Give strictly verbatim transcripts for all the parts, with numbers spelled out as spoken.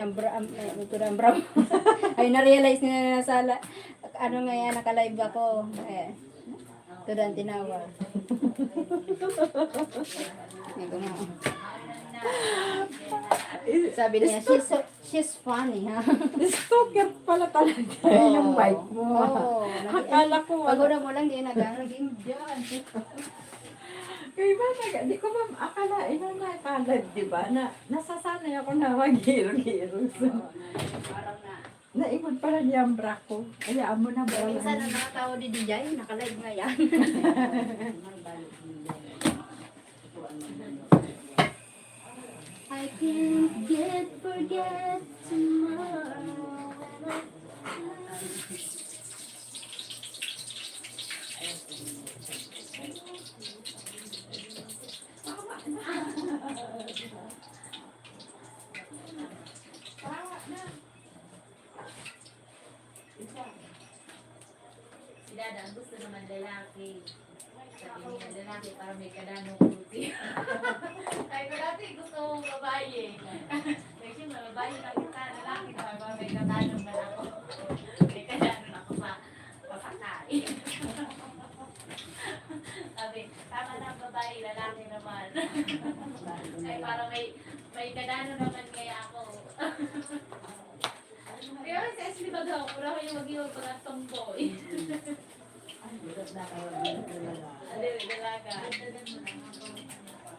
Ang bra-, ang, eh, ito na ang bra-, ay, na-realize niya na nasa la-, ano nga yan, naka-live ako. Eh, ito na ang tinawa. Sabi niya, "She's so, she's funny, ha?" Stalker pala talaga yung wife mo. Oo, nag-, akala ko wala. Pag una mo lang, di na gano'n, naging diyan. Kaya ba, nag-, di ko ba akalain na naka-live, di ba? Na, nasasanay ako na maghirog-hirog. Parang na, naingon pala niya ang bra ko. Kaya amo na ba? Minsan ang mga tao di, di dyan, naka-live nga yan. I can't get, forget tomorrow. Si Dada, ang gusto naman lalaki. Sabi niya, lalaki para may kadanong puti. Sabi ko, dati gusto mong babae. Sabi ko, babae na kita, lalaki para may kadanong na ako. May kadanong ako sa pasakay. Sabi, tama na ang babae, lalaki naman. Ay, para may, may kadano naman kaya ako. Pero si Ashley Bagaw, pura ko yung mag-iwag mga tomboy. Ano, dalaga.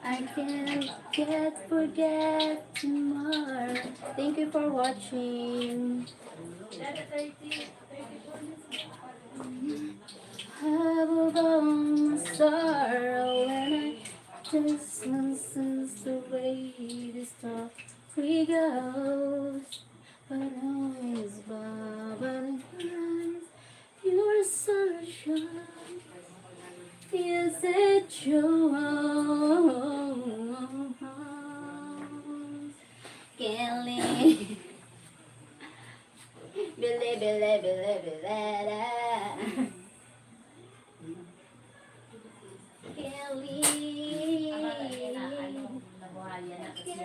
I can't get, forget tomorrow. Thank you for watching. Dada thirty. Have all my sorrow and I just listen to the way this story goes. But always bubbling eyes, your sunshine is a joy. Kelly. Bili, bili, bili, bili, da. Kelly. Kelly.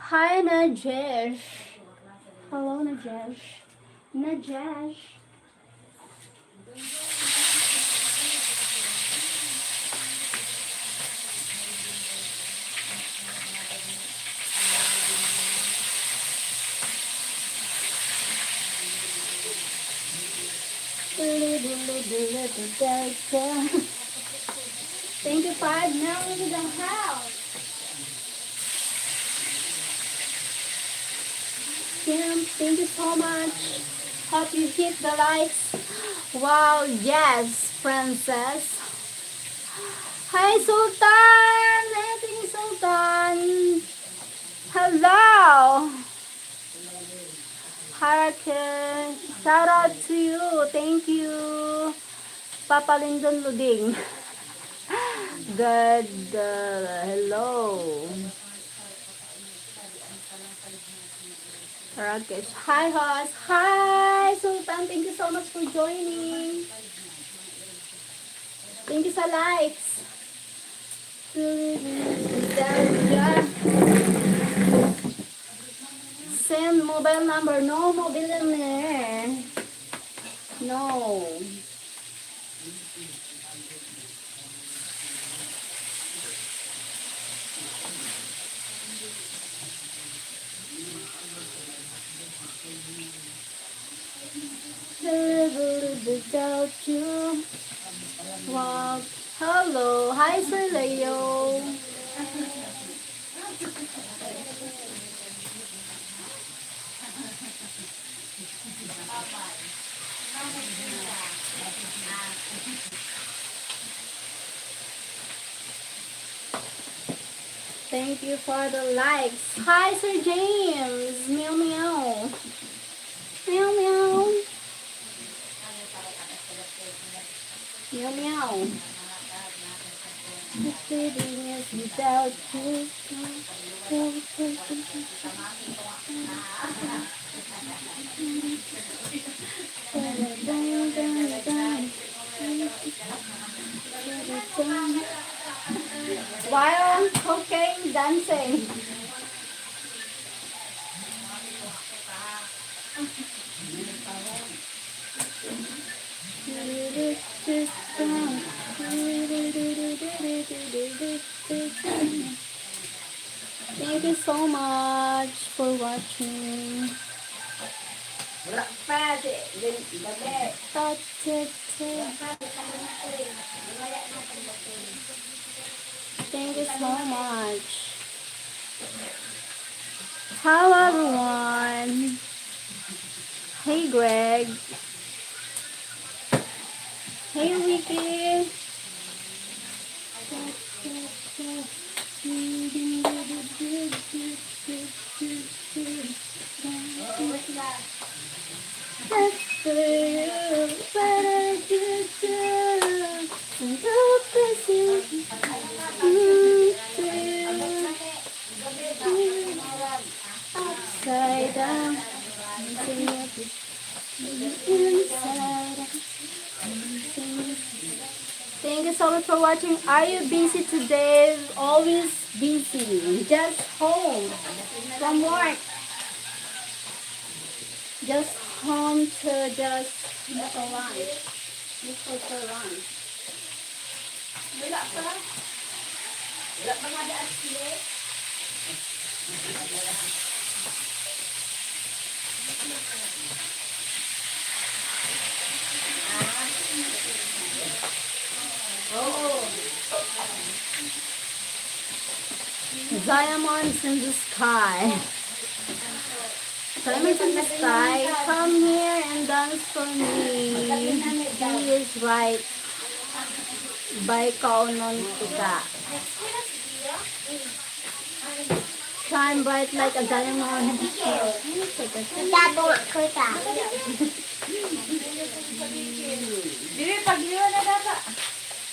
Hi, Najesh. Hello, Najesh. Najesh. Thank you, five now into the house. Kim, thank you so much. Hope you hit the likes. Wow, yes, Princess. Hi, Sultan! Hi, thank you, Sultan. Hello! Hi, Raquel. Shout out to you. Thank you. Papa Lindon Luding. Good, uh, hello. Rakesh. Hi, host. Hi, Sultan. Thank you so much for joining. Thank you sa likes. Send mobile number. No, mobile number. No. Without you. Wow. Hello. Hi, Sir Leo. Thank you for the likes. Hi, Sir James. Meow, meow. Meow, meow. Meow, meow. This baby is without you. While cooking, dancing. Thank you so much for watching. Wala pa, di, di, gabi. Ta, ta, ta. Wala pa, di, gabi. Wala na, gabi. Thank you so much. Hello, everyone. Hey, Greg. Hey, Ricky. Upside down. Inside out. Thank you so much for watching. Are you busy today? Always busy. Just home from work. Just home to just look around. Look around. Wala pa. Wala pa nga daan sila. Diamonds in the sky. Diamonds in the sky, come here and dance for me. He is right. Baikaonon kita. Shine bright like a diamond. Dabo ko ta. Dili, pag-iwan na dapat.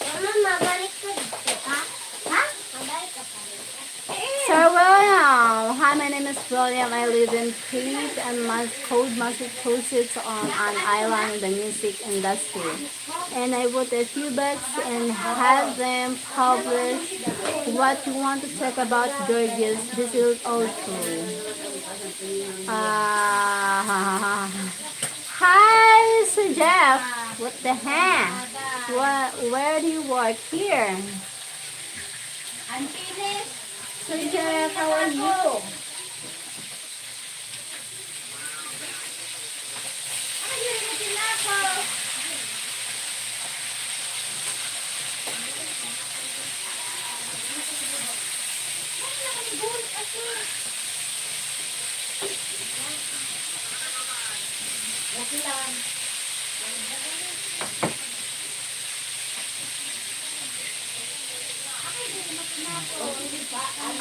Mama, mabalik ko dito, ha? Ha? Mabalik ka pa rin. Sir William, hi, my name is William. I live in Crete and Mas- Code, Massachusetts, on an island in the music industry. And I bought a few bags and have them published. What you want to talk about, Georges? This is all true. Uh, hi, Sir Jeff. What the heck? Where, where do you work here? Sir Jeff, how are you?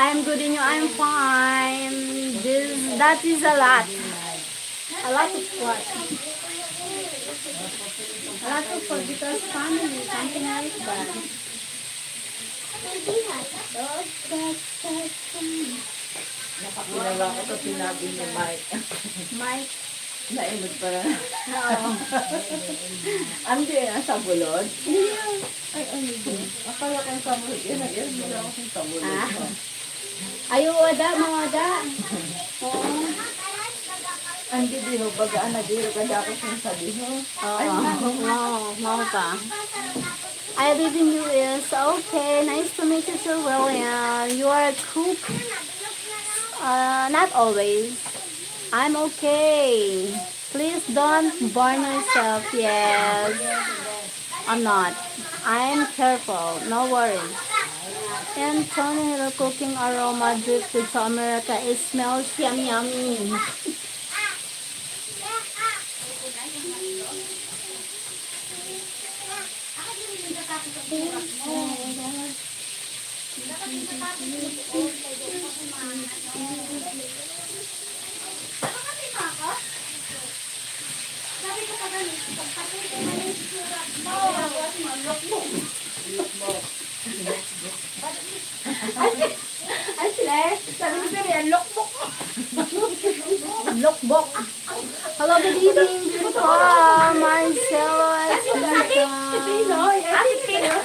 I'm good, and you? I'm fine. This, that is a lot. A lot of what? A lot of what? Because family, something like that. Nakakilala ko sa sinabi ni Mike. Mike. Nainod pala. Oo. Ang di, ang sabulod. Ay, ano ba? Akala ko ang sabulod. Yan, yan, wala akong sabulod. Ah. Ay, oo, da, mga da. Oo. Ang di, di ho, baga, ang nagiro ka dako sa sabi ho. Oo. Ay, mao. Oo, mao pa. I live in U S. Okay, nice to meet you, Sir William. You are a cook? Uh, not always. I'm okay. Please don't burn yourself. Yes. I'm not. I'm careful. No worries. Antonio, the cooking aroma drifted to America. It smells yum yummy. Ay, sila eh. Sabi ni Sir, ang lokbok. Lokbok. Hello, good evening, beautiful Marcelo and Sandra. Ate Pino, Ate Pino.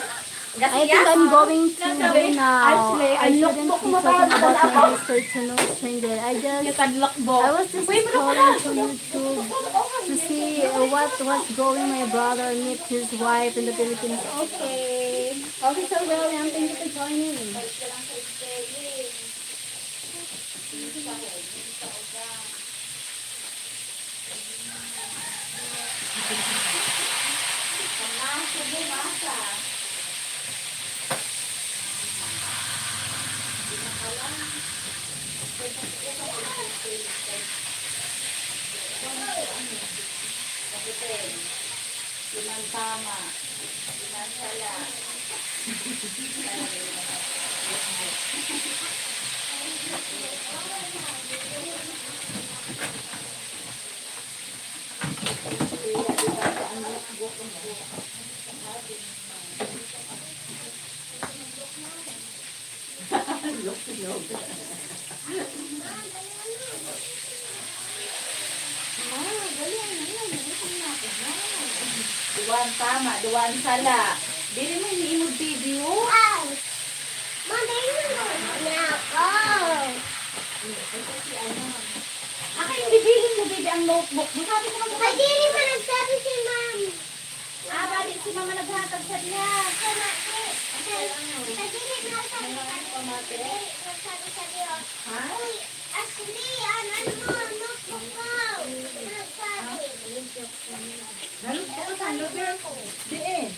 I think I'm going to go now. I shouldn't be talking about my history to no stranger. I just, I was just scrolling through YouTube to see what was going my brother meet his wife in the Philippines. Okay. Okay, Sir William, thank you for joining. Limang tama. Limang sala. Lok-lok. Ma, dali, ano yan? Gutom na ako, ma. Duwang tama, duwang sala. Dili mo iniimod video? Ay! Ma, dali mo na ako. Ito si ano. Aka, hindi bilin mo, baby, ang notebook mo. Sabi ko, mag- Ay, dili pa nagsabi si ma'am. Ah, bali si mama naghatag sa niya. Sana, eh, sa, sa dili na sabi sa dili, nagsabi sa Diyos. Ha? Uy, Ashley, ano, ano mo, notebook ko. Nagsabi. Nalugto ka sa lugar ko. Diin?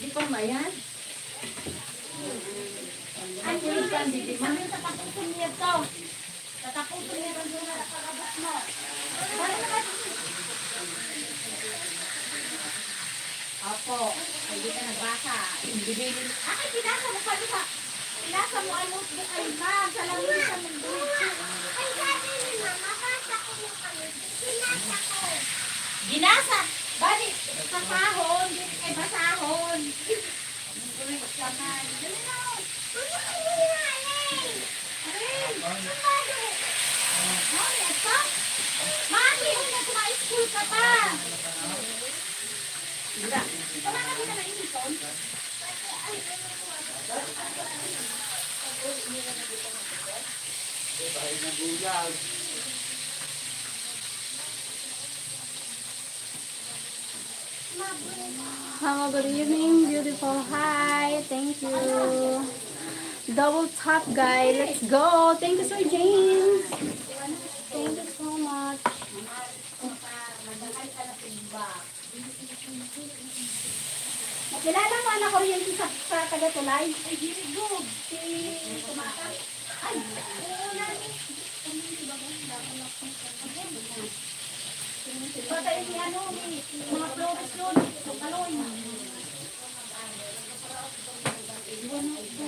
Di pa mayan? Ang tulad sa sabi sa tapusin niya to. Tatapusin niya rin muna sa pag-abot mo. Balik na kayo. Opo. Hindi ka nagbasa. Hindi. Ay, pinasa mo pa, di ba? Pinasa mo ang notebook kay ma'am. Sa lang sa mong grade two. Ang sabi ni mama, basa ko yung kami. Pinasa ko. Binasa. Balik. Sa sahon. Hindi kay basahon. Uy, ka man. Dali na, oh. Ano ka, Mami? Aray, ano ba yun? Mami, ito? Mami, una, kuma-school ka pa. Wala. Ikaw na kami na nainiton? Hello, good evening, beautiful. Hi, thank you. Double tap, guys. Let's go. Thank you, Sir James. Thank you so much. Makilala mo ang nakuryente sa, sa taga Tulay? Ay, very good. Si Tumata. Ay, oo, nani? Bata yung ano, ni mga flores yun. Sa Kaloy. Iwan mo ito.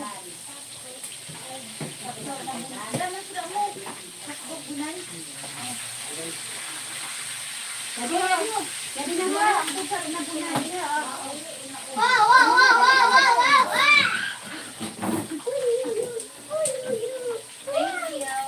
Dali na, dali na. Dali na nga. Ang buka na bunay. Wow, wow, wow, wow, wow, wow, wow! Thank you.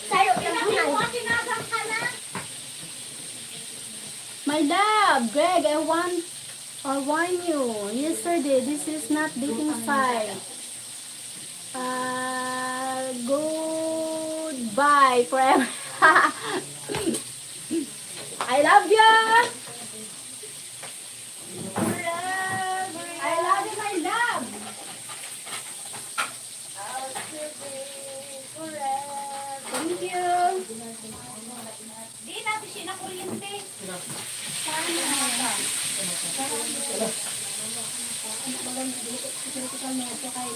Sa'yo, My love, Greg, I want, I warn you. Yesterday, this is not dating site. Uh, goodbye forever. I love you. I love you, my love. Thank you. Di natin siya na kuryente. Sa ano na ito? Sa ano na ito?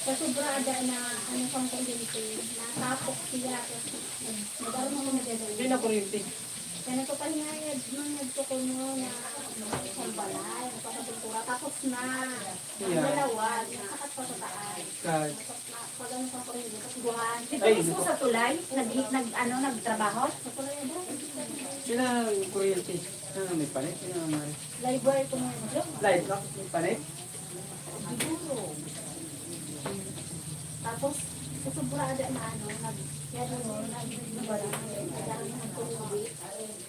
Sa sobra ada na ano pang kuryente, natapok siya. Nagkaroon ako na dyan. Hindi na kuryente. Kaya nagpapahingayad, nung nagtuko nyo na, ano, sa balay, nagpapapintura, tapos na, ang Yeah. dalawa, nasakat pa sa taas. Ka- Nasakat na, pag ano sa kuryente, tapos buwan. Dito Ay, mismo nako. sa tulay, nag, nag, ano, nagtrabaho? Sa tulay, ano? Sila ang kuryente. Ano, may panit? Ano ang nangyari? Live wire ko ngayon, Joe. Live lock? May panit? Siguro. Tapos, sa sobra ada na ano, nag, yan ano, nag, nag, nag, nag,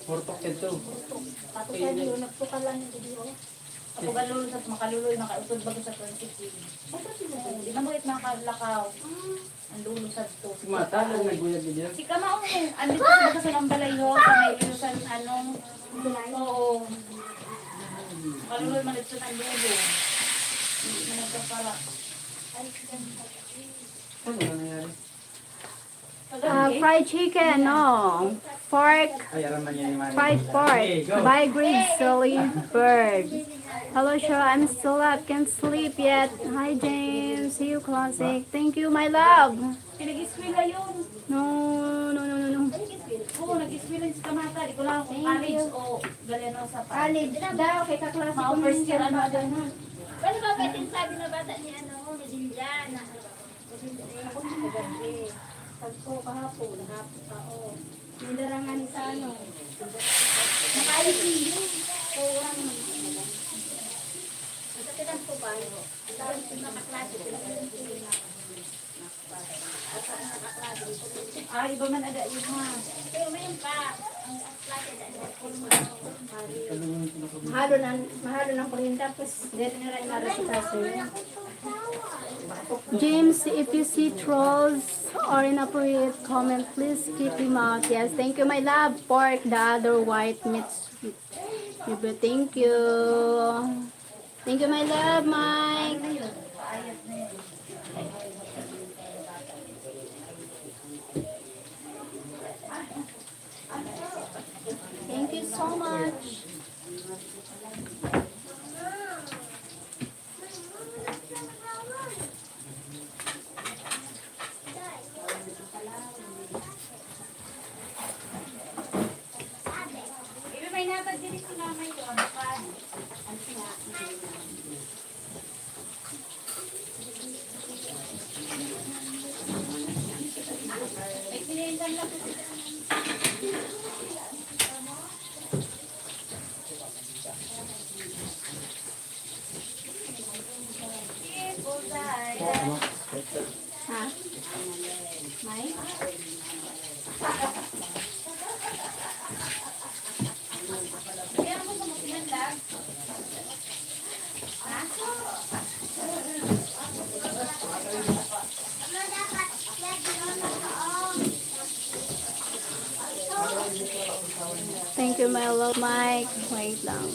Hurtok yan to. Tapos sabi ko, nagtukalan yung video. Ako ba, Lolo, sa makaluloy, makausod bago sa twenty-three? Ay, kasi Oo, di na mo it makalakaw. Ang Lolo sa to. Si Mata, ang nagbuyag niya. Si Kama, oh, andito sa baga sa Lambalay, ho, sa may Lolo sa, ano, oo. Makaluloy, malagsan ang Lolo. Hindi na nagkapara. Ano na nangyari? Ah, fried chicken, no. Pork, Ay, aram na niya yung ano. fried pork. Hey, go. By Grace Sully Bird. Hello, show. I'm still up. Can't sleep yet. Hi, James. See you, Classic. Thank you, my love. Pinag-eskwela yun. No, no, no, no, no. Oo, nag-eskwela yun sa Kamata. Di ko lang kung Thank college you. o Galeano sa pa. College daw, kay kaklase Mga ko first year, minsan ano, pa. ano, ano. Ano ba, pwede sabi na bata ni ano, ni Lilian, na Ako na kagabi. Pagko kahapon, hapon pa, oh. May darangan sa ano. Nakaalis ninyo. Oo, ano naman. Ang kapitan ko ba? Ang dami kong nakaklase. Ah, iba man ada yun, ha. Pero may pa. Ang klase ada yun. Mahalo ng, mahalo ng kuryente, tapos dito na rin mara sa kaso. James, if you see trolls or inappropriate comment, please keep him out. Yes, thank you, my love. Pork, the other white meat sweet. Thank you. Thank you, my love, Mike. Thank you so much. Iba may natag din si mama ito, ano pa? Ano siya? Ha? May? Thank you, my love, Mike. Wait lang.